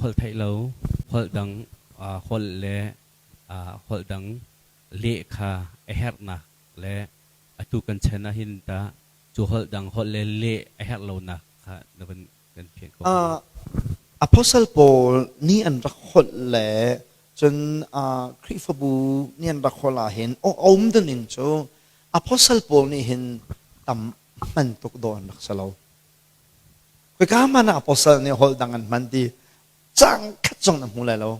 Holh theih lo, holh dang holh le holh dang leh kha a herhnak le atu kan chan ah hin tah cu holh dang holh le leh a herh lonak kha na van kan fian ko. Apostle Paul nih an rak holh le cun Khrihfabu nih an rak holh ah hin a um ning cu Apostle Paul nih hin tam hman tuk dawh an rak si lo. Khika hmanh ah apostle nih holh dang an hman ti cang khat zong na hmu lai lo.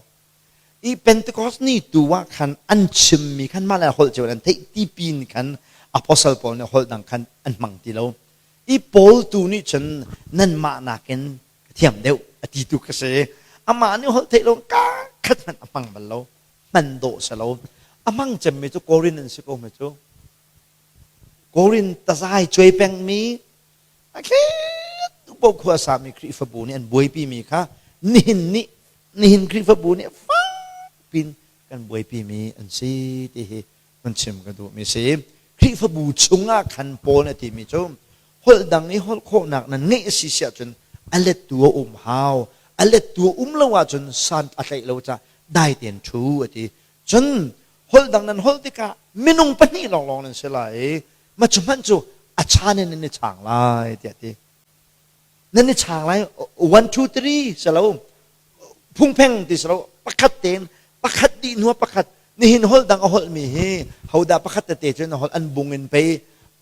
I Pentecost ni tu ah khan an chimmi khan mah le holh cio an theih ti pin khan apostle pawl nih holh dang khan an hmang ti lo. I Paul tu nih cun nanmah nakin ka thiam deuh a ti tu ka si. Amah nih holh theih lo ka khat hmanh a hmang bal lo. Hman dawh si lo. A hmang cemmi cu Korin an si ko mi cu. Korin tazai cuai pengmi a thlet po khua sami Khrihfabu nih an buaipi mi kha nihin nih nihin Khrihfabu nih fakpin kan buaipi mi an si ti hi hun chim ka duh mi si. Khrihfabu chungah khan Paul a timi cu holh dang i holh khawhnak nan ngeih a si si ahcun a lettu a um hau. A lettu a um lo ahcun san a tlaih lo ca dai tein ṭhu a ti. Cun holh dang nan holh tikah minung pahnih lawnglawng nan si lai i ma cu hmanh cu a chan in nan i chang lai tiah ti. Nan i chang lai one two three si lo phungpheng ti si lo pakhat tein pakhat dih hnu pakhat nihin holh dang a holhmi hi hodah pakhat tete cun a holh an bung in pei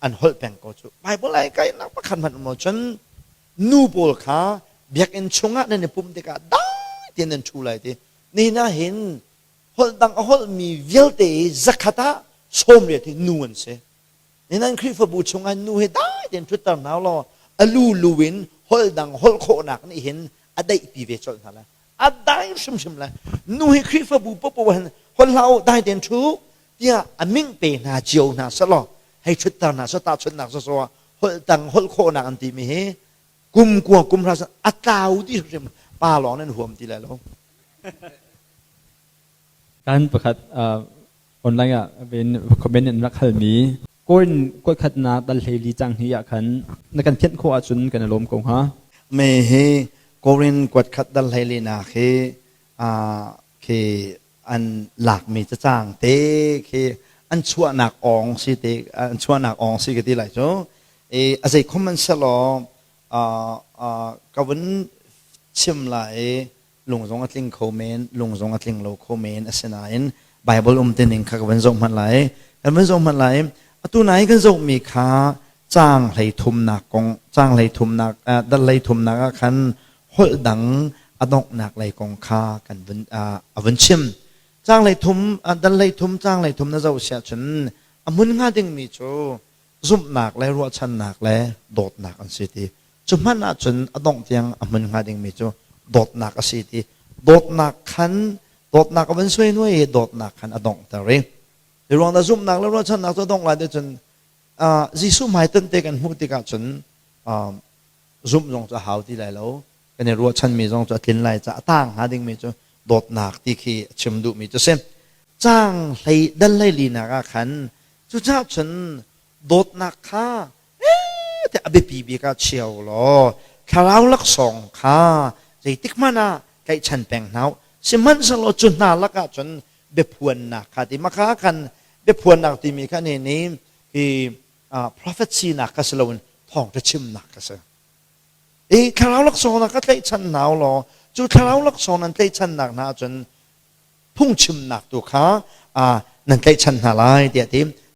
an holh peng ko cu Bible ai kai nak pakhat hmanh um lo cun nu pawl kha biakinn chungah nan i pumh tikah dai tein nan ṭhu lai ti nihin ah hin holh dang a holhmi vialte i zakhat ah 80 hi nu an si. Nihin Khrihfabu chungah nu hi dai tein ṭhutter hna law a lu lu in holh dang holh khawhnak nih hin a daihpi ve colh hna lai. A dai hrimhrim lai. Nu hi Khrihfabu popo hin holh hlah u dai tein ṭhu tiah a ming pe hna cio hna selaw hei ṭhutter hna seh tahchunhnak sawsawh ah holh dang holh khawhnak an timi hi kum kua kum hra a tlau dih hrim pa lawng nan huam ti lai lo. Kan pakhat online ah comment in rak halmi Korin kuatkhatnak dal hleili cang hi ah khan na kan phianh khawh ahcun kan i lawm ko hnga. Me hi Korin kuatkhat dal hleili nak hi khi an lakmi cacang te khi an chuahnak ong si te an chuahnak ong si ka ti lai cu e a zei khom an selaw ka vun chim lai lung zong a tling kho men lung zong a tling lo kho men asinain Bible um te ning kha ka van zoh hmanh lai kan van zoh hmanh lai atu nai kan zohmi kha caang hlei thumnak kong caang hlei thumnak dal hlei thumnak ah khan holh dang a donghnak lei kong kha kan vun a vun chim caang hlei thum dal hlei thum caang hlei thum na zoh siah cun a hmun hnga dingmi cu zumhnak le ruahchannak le dawtnak an si ti cu hmanh ahcun a dongh tiang a hmun hnga dingmi cu dawtnak a si ti dawtnak khan dawtnak a van suai nuai i dawtnak khan a donghter i hi ruang dah zumhnak le ruahchannak cu a dongh lai ti cun Jesuh hmaiton te kan hmuh tikah cun zumh zong cu a hau ti lai lo kan i ruahchanmi zong cu a tlin lai caah a tang hnga dingmi cu dawtnak ti khi a chim duhmi cu si caang hlei dal hlei linak ah khan cucaah cun dawtnak kha te a biapi bik ah chia u law thlarau laksawng kha zeitik hmanh ah tlaihchan peng hna u sihmanhsehlaw cu hna lakah cun biaphuannak kha ti maka khan biaphuannak timi kha nih nih hi prophet sinak kha si loin thawngṭha chimnak kha si i thlarau laksawng na ka tlaihchan hna u law cu thlarau laksawng nan tlaihchannak hna cun phungchimnak tu kha nan tlaihchan hna lai tiah ti.